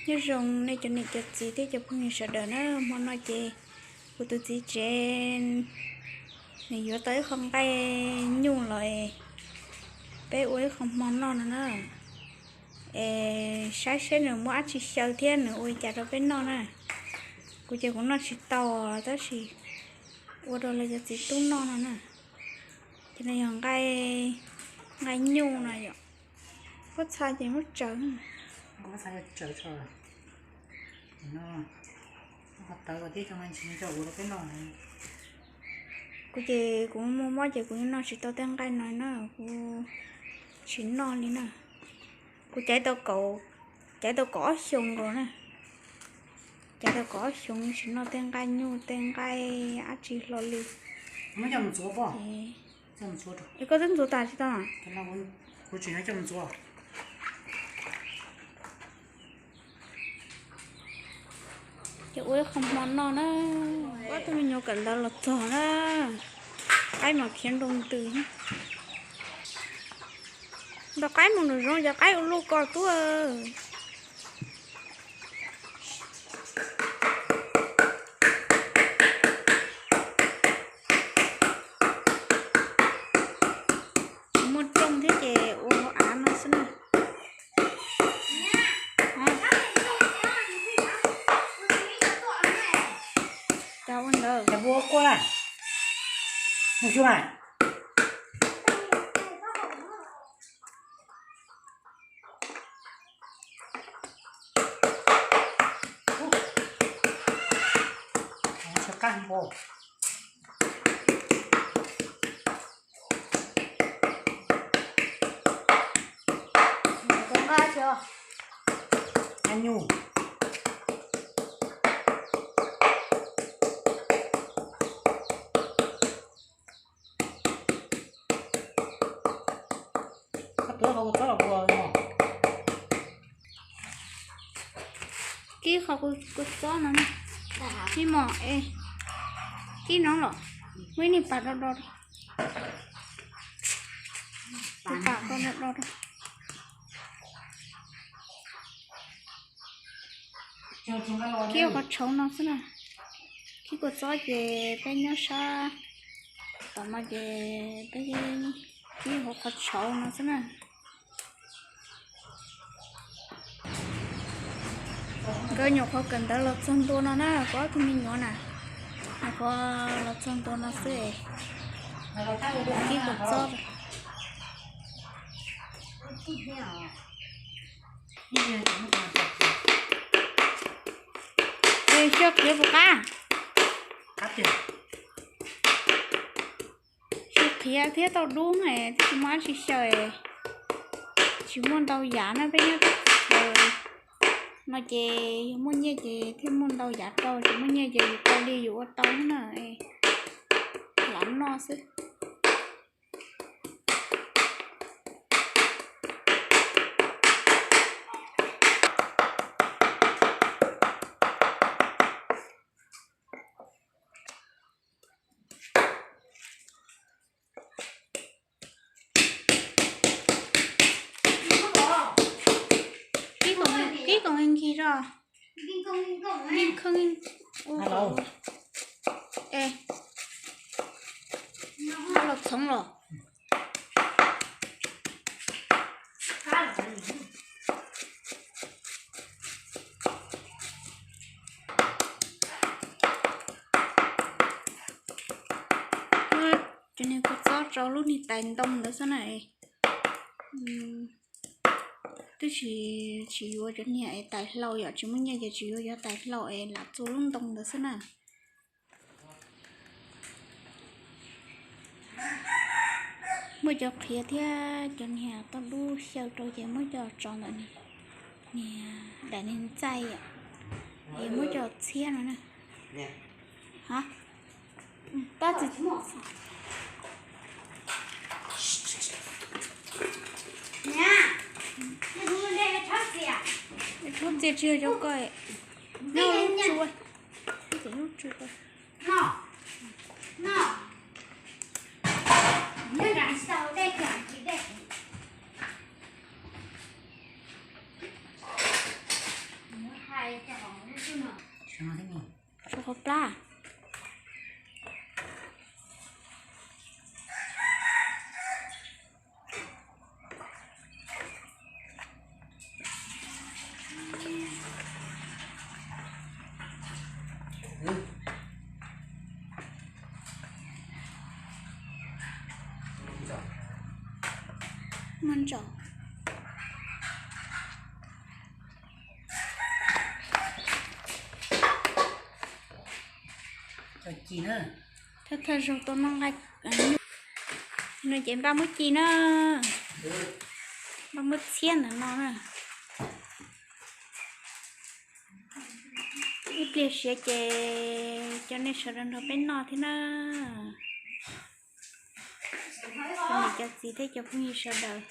Nyob zoo nej cov niam cov txiv thiab cov phooj ywg sawv daws na, hmo no ces kuv tus txiv tsev nws yuav tau ib qho nqaij nyuj los es peb ua ib qho hmo noj no na. Es saib seb nws muaj dab tsi xyaw thiab nws ua li cas rau peb noj na. Kuv ces kuv noj tsis tau, tab sis ua rau lawv cov txiv tub noj no na. Ces no yog nqaij, nqaij nyuj no yom. Pob txha ces muab tsaws, tawv thiab cov nqaij ntsis coj ua rau peb noj. Kuv ces kuv muaj mob ces kuv yeej noj tsis tau tej nqaij no na, kuv tsis noj li na. Kuv caiv tau kaum, caiv tau kaum ob xyoos nkaus na. Caiv tau kaum ob xyoos tsis noj tej nqaij nyuj tej nqaij dab tsi hlo li. Es koj twb ntxuav tas tsis tau? Ces ua ib qho hmo noj na. Ob tug me nyuam kawm ntawv los txog na. Qaib mas khiav nroo ntws. Ntaus qaib mus nraum zoov cov qaib ua luaj ko tuaj. Muaj rooj thiab ces ua hauv av no xwb na. Cas ua ntawd. Mus xyuas mas. Qab npo. Kib qhov kua txob no, kib mos, kib no los, muaj ib niag pas do do, pas do do. Kib hauv qhov tshauv no xwb na. Kib kua txob ces peb nyob sab tom no ces peb kib hauv qhov tshauv no xwb na. Nkawd nyuam qhuav kawm ntawv los txog ntua no na, kuv ob tug me nyuam na, nyuam qhuav los txog ntua no xwb. Kib kua txob. Xyaw qhiav puas qab? Xyaw qhiav thiab tau dub, tsis muaj dab tsi xyaw. Tsis muaj ntau yam na, peb nyob teb chaws no ces yog muaj nyiaj ces thiaj muaj ntau yam rau, tsis muaj nyiaj ces yus tau li yus ua tau na, lam noj xwb. Kib koom nkig zog, nkig khoom ua es los txhoov los. Cov niag kua txob rau lub niag tais ntoo ntawd xwb na. Twb tsis, tsis yuav cov niag es tais hlau, yog tsis muaj nyiaj ces tsis yuav cov tais hlau es lam txua lub ntoo ntawd xwb na. Muab cov qhiav thiab cov niag toj dub xyaw rau ces muab coj tso ntawm niag daim niag ntxaij, es muab coj txhiab no na. Txhob txia tsis yog cov ko, nyob lub tsu, lub tsu ko. Tshuav qhov plab. Muaj ntsaum. Thawj thawj zaug tau noj nqaij nyuj no ces npaj muab ci na, npaj muab txhiab ntawm no na. Ib pliag siav ces cov nej sawv daws nrog peb noj thiab na. Cov niam cov txiv thiab cov phooj ywg sawv daws,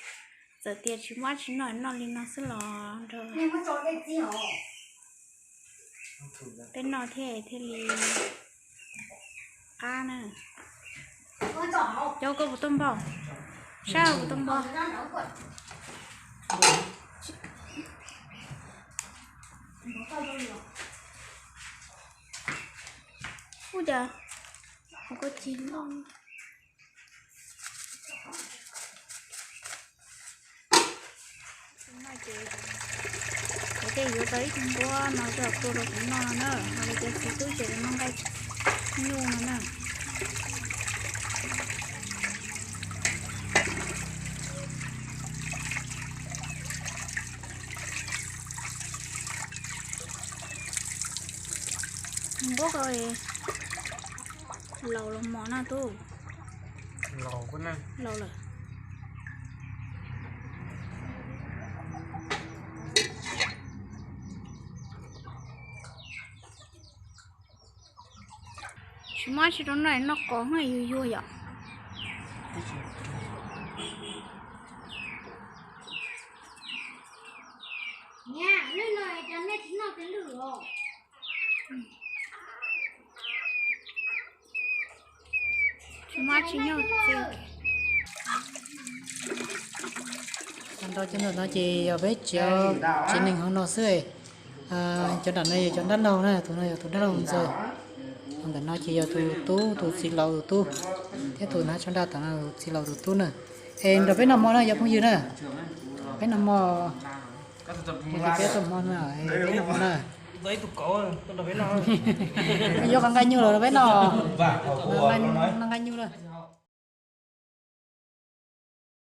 txawm tias tsis muaj dab tsi noj, noj li no xwb los nrog peb noj thiaj thiaj li qab na. Cov koj puas tau npog? Sab puas tau npog? Ub, cas koj tsis noj? Ces kuv thiaj yuav tau ib tug npua no coj tuaj rau kuv noj na, ho li cov txiv tub ces noj nqaij nyuj no na. Npua ko laus los mos no tub? Laus lawm. Tsis muaj dab tsi rau noj, noj qos yuag yuag yom. Tsis muaj dab tsi nyob. Nrau cov ntawm no ces yog peb tsev neeg hauv no xwb. Cov nram no yog cov dab laug na, tus no yog tus dab laug ntxawg. Ntawm no ces yog tus tub, tus txiv laus tus tub, thiab tus hnav tsho nraj tom no tus txiv laus tus tub na. Es nrog peb noj mov na cov phooj ywg na, peb noj mov. Peb noj mov na, peb noj mov na. Yuav qhov nqaij nyuj los rau peb noj. Noj nqaij nyuj na.